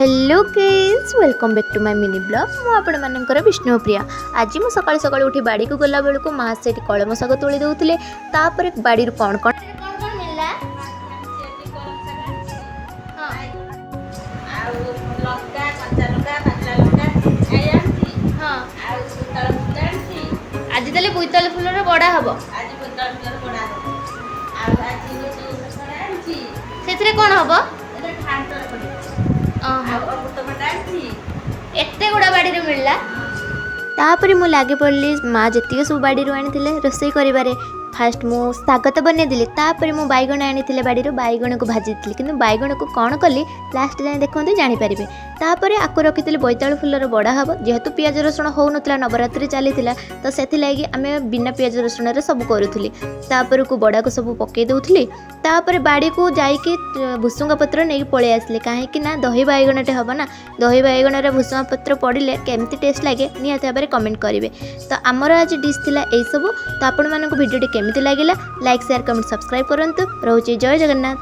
Hello guys, welcome back to my mini vlog. ମୁଁ ଆପଣମାନଙ୍କର ବିଷ୍ଣୁପ୍ରିୟା। ଆଜି ମୁଁ ସକାଳୁ ସକାଳୁ ଉଠି ବାଡ଼ିକୁ ଗଲାବେଳକୁ ମା ସେଠି କଳମ ଶାଗ ତୋଳି ଦେଉଥିଲେ। ତାପରେ ବାଡ଼ିରୁ କ'ଣ କ'ଣ କ'ଣ କ'ଣ ମିଳିଲା? ଆଉ ଲଙ୍କା, କଞ୍ଚା ଲଙ୍କା, ପାଚିଲା ଲଙ୍କା ଏଇ ଆଣିଛି। ଆଉ ବୋଇତାଳୁ ଫୁଲ ଆଣିଛି। ଆଜି ତାହେଲେ ବୋଇତାଳୁ ଫୁଲର ବଡ଼ା ହବ? ଆଜି ବୋଇତାଳୁ ଫୁଲର ବଡ଼ା ହବ। ଆଉ ଆଜି ଗୋଟେ ଖସଡ଼ା ଆଣିଛି। ସେଥିରେ କ'ଣ ହବ? ଏଟା ଘାଣ୍ଟରେ ପଡ଼ିବ। ଓହୋ। ଆଉ ଅମୃତଭଣ୍ଡା ଆଣିଛି। ଏତେ ଗୁଡ଼ା ବାଡ଼ିରୁ ମିଳିଲା। ତାପରେ ମୁଁ ଲାଗି ପଡ଼ିଲି ମା ଯେତିକି ସବୁ ବାଡ଼ିରୁ ଆଣିଥିଲେ ରୋଷେଇ କରିବାରେ। ଫାଷ୍ଟ ମୁଁ ଶାଗ ତ ବନେଇଦେଲି। ତାପରେ ମୁଁ ବାଇଗଣ ଆଣିଥିଲେ ବାଡ଼ିରୁ, ବାଇଗଣକୁ ଭାଜିଥିଲି। କିନ୍ତୁ ବାଇଗଣକୁ କ'ଣ କଲି, ଲାଷ୍ଟ ଯାଏଁ ଦେଖନ୍ତୁ, ଜାଣିପାରିବେ। ତାପରେ ଆକୁ ରଖିଥିଲି, ବୋଇତାଳୁ ଫୁଲର ବଡ଼ା ହେବ। ଯେହେତୁ ପିଆଜ ରସୁଣ ହେଉନଥିଲା, ନବରାତ୍ରି ଚାଲିଥିଲା, ତ ସେଥିଲାଗି ଆମେ ବିନା ପିଆଜ ରସୁଣରେ ସବୁ କରୁଥିଲି। ତାପରକୁ ବଡ଼ାକୁ ସବୁ ପକାଇ ଦେଉଥିଲି। ତାପରେ ବାଡ଼ିକୁ ଯାଇକି ଭୁସୁଙ୍ଗା ପତ୍ର ନେଇକି ପଳେଇ ଆସିଲି, କାହିଁକି ନା ଦହି ବାଇଗଣଟେ ହେବ ନା। ଦହି ବାଇଗଣରେ ଭୁସୁଙ୍ଗା ପତ୍ର ପଡ଼ିଲେ କେମିତି ଟେଷ୍ଟ ଲାଗେ, ନିହାତି ଭାବରେ କମେଣ୍ଟ କରିବେ। ତ ଆମର ଆଜି ଡିଶ୍ ଥିଲା ଏଇସବୁ। ତ ଆପଣମାନଙ୍କୁ ଭିଡ଼ିଓଟି କେମିତି ଲାଗିଲା, ଲାଇକ୍, ସେୟାର, କମେଣ୍ଟ, ସବସ୍କ୍ରାଇବ୍ କରନ୍ତୁ। ରହୁଛି, ଜୟ ଜଗନ୍ନାଥ।